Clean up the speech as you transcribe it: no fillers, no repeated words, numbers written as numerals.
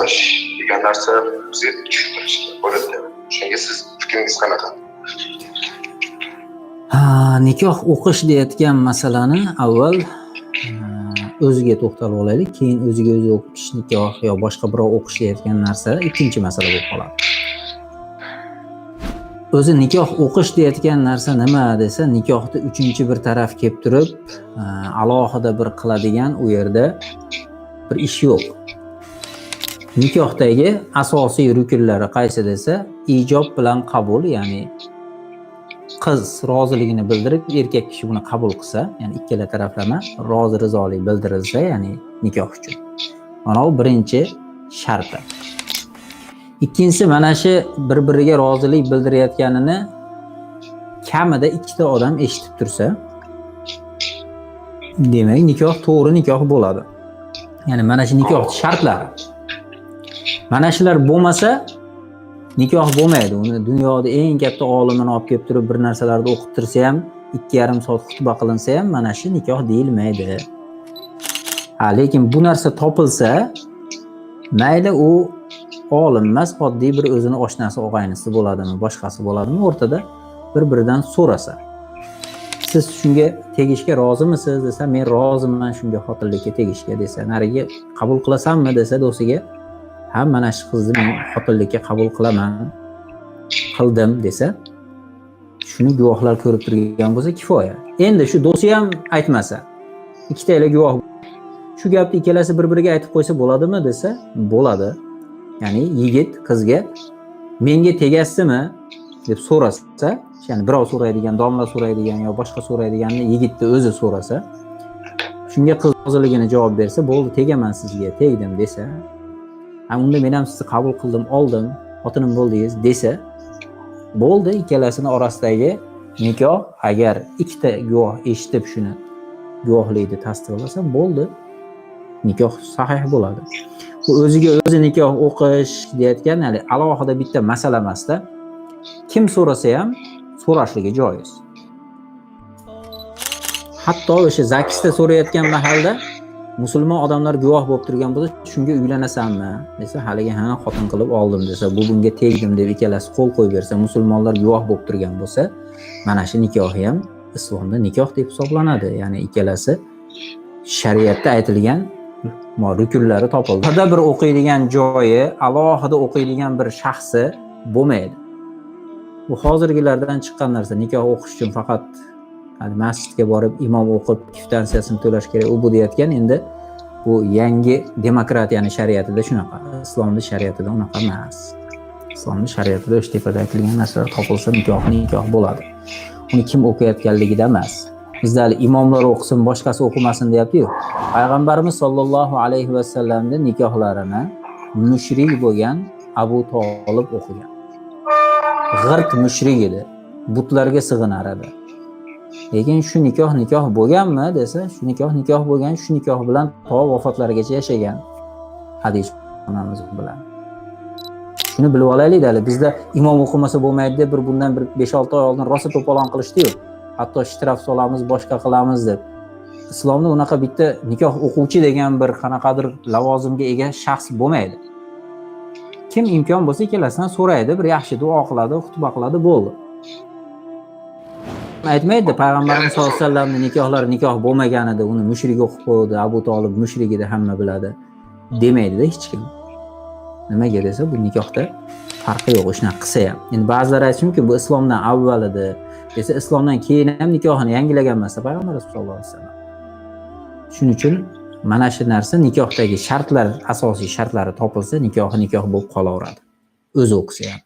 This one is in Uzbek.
O'qish degan narsa bizga tushuntirishga bo'ladi. Shunga siz fikringiz qanaqa? Ha, nikoh o'qish deyotgan masalani avval o'ziga to'xtalib olaylik, keyin o'ziga o'zi o'qish nikoh yo boshqa birov o'qish deyotgan narsa ikkinchi masala bo'lib qoladi. O'zi nikoh o'qish deyotgan narsa nima desa, nikohni uchinchi bir taraf kelib turib, alohida bir qiladigan u yerda bir ish yo'q. Nikohdagi asosiy rukunlari qaysi desa, ijob bilan qabul, ya'ni qiz roziligini bildirib, erkak kishi buni qabul qilsa, ya'ni ikkala taraflama rozi rizolik bildirilsa, ya'ni nikoh uchun. Mana bu birinchi sharti. Ikkinchisi, mana shu bir-biriga rozilik bildirayotganini kamida ikkita odam eshitib tursa, demak nikoh to'g'ri nikoh bo'ladi. Ya'ni mana shu nikoh shartlari. Mana shular bo'lmasa nikoh bo'lmaydi. Uni dunyoda eng katta olimini olib kelib turib bir narsalarni o'qittirsa ham, 2,5 soat xutba qilinsa ham mana shu nikoh deyilmaydi. Ha, lekin bu narsa topilsa, mayli u olim emas, oddiy bir o'zini oshnasi, og'aynisi bo'ladimi, boshqasi bo'ladimi, o'rtada bir-biridan so'rasa. Siz shunga tegishga rozimisiz desa, men roziman shunga xotinlikka tegishga desa, nariga qabul qilasanmi desa do'stiga, ha, mana shu qizni men xotinlikka qabul qilaman, qildim desa, shuni guvohlar ko'rib turgan bo'lsa kifoya. Endi shu do'sti ham aytmasa, ikkitanglar guvoh shu gapni ikkalasi bir-biriga aytib qo'ysa bo'ladimi desa, bo'ladi. Ya'ni yigit qizga menga tegasizmi deb so'rasa, ya'ni birov so'raydigan, domla so'raydigan yo boshqa so'raydiganni yigitni o'zi so'rasa, shunga qiz roziligini javob bersa, bo'ldi, tegaman sizga, tegdim desa, ha, unda men ham sizni qabul qildim, oldim, xotinim bo'ldingiz desa, bo'ldi, ikkalasini orasidagi nikoh agar ikkita guvoh eshitib shuni guvohlikni tasdiqlasa, bo'ldi. Nikoh sahih bo'ladi. Bu o'ziga o'zi nikoh o'qish deyotgan hali alohida bitta masala emasda. Kim so'rasa ham so'rashligi joiz. Hatto o'sha zakisda so'rayotgan mahalda musulmon odamlar guvoh bo'lib turgan bo'lsa, shunga uylanasanmi desa, haligi ha, xotin qilib oldim desa, bu bunga tegdim deb ikkalasi qo'l qo'yib bersa, musulmonlar guvoh bo'lib turgan bo'lsa, mana shu nikohi ham islomda nikoh deb hisoblanadi. Ya'ni ikkalasi shariatda aytilgan rukunlari topildi. Alohida bir o'qiydigan joyi, alohida o'qiydigan bir shaxsi bo'lmaydi. Bu hozirgilardan chiqqan narsa. Nikoh o'qish uchun faqat hali masjidga borib imom o'qib kvitantsiyasini to'lash kerak, u bu deyotgan endi bu yangi demokratiyani shariatida shunaqa. Islomni shariatida unaqa emas. Islomni shariatida o'sha tepada aytilgan narsalar topilsa nikoh nikoh bo'ladi. Uni kim o'qiyotganligida emas. Bizda hali imomlar o'qisin, boshqasi o'qimasin deyapti-yu. Payg'ambarimiz sollallohu alayhi vasallamning nikohlarini mushrik bo'lgan Abu Tolib o'qigan. G'irt mushrik edi. Butlarga sig'inar edi. Lekin shu nikoh nikoh bo'lganmi desa, shu nikoh nikoh bo'lgan, shu nikoh bilan to vafotlarigacha yashagan hadis onamiz bilan. Shuni bilib olaylik hali bizda imom o'qimasa bo'lmaydi deb bir bundan bir 5-6 oy oldin rosa to'polon qilishdi-yu. Hatto shtraf solamiz, boshqa qilamiz deb. Islomda unaqa bitta nikoh o'quvchi degan bir qanaqadir lavozimga ega shaxs bo'lmaydi. Kim imkon bo'lsa ikkalasidan so'raydi, bir yaxshi duo qiladi, xutba qiladi, bo'ldi. Aytmaydi, payg'ambarimiz sollallohu alayhi vasallamning nikohlari nikoh bo'lmagan edi, uni mushrik o'qib qo'ydi, Abu Tolib mushrik edi, hamma biladi. Demaydida hech kim. Nimaga desa, bu nikohda farqi yo'q, shunaqa qilsa ham. Endi ba'zilar aytishi mumkin, bu islomdan avval edi desa, islomdan keyin ham nikohini yangilagan emas payg'ambarimiz sollallohu alayhi vasallam. Shuning uchun mana shu narsa nikohdagi shartlar, asosiy shartlari topilsa, nikohi nikoh bo'lib qolaveradi. O'zi o'qisa ham.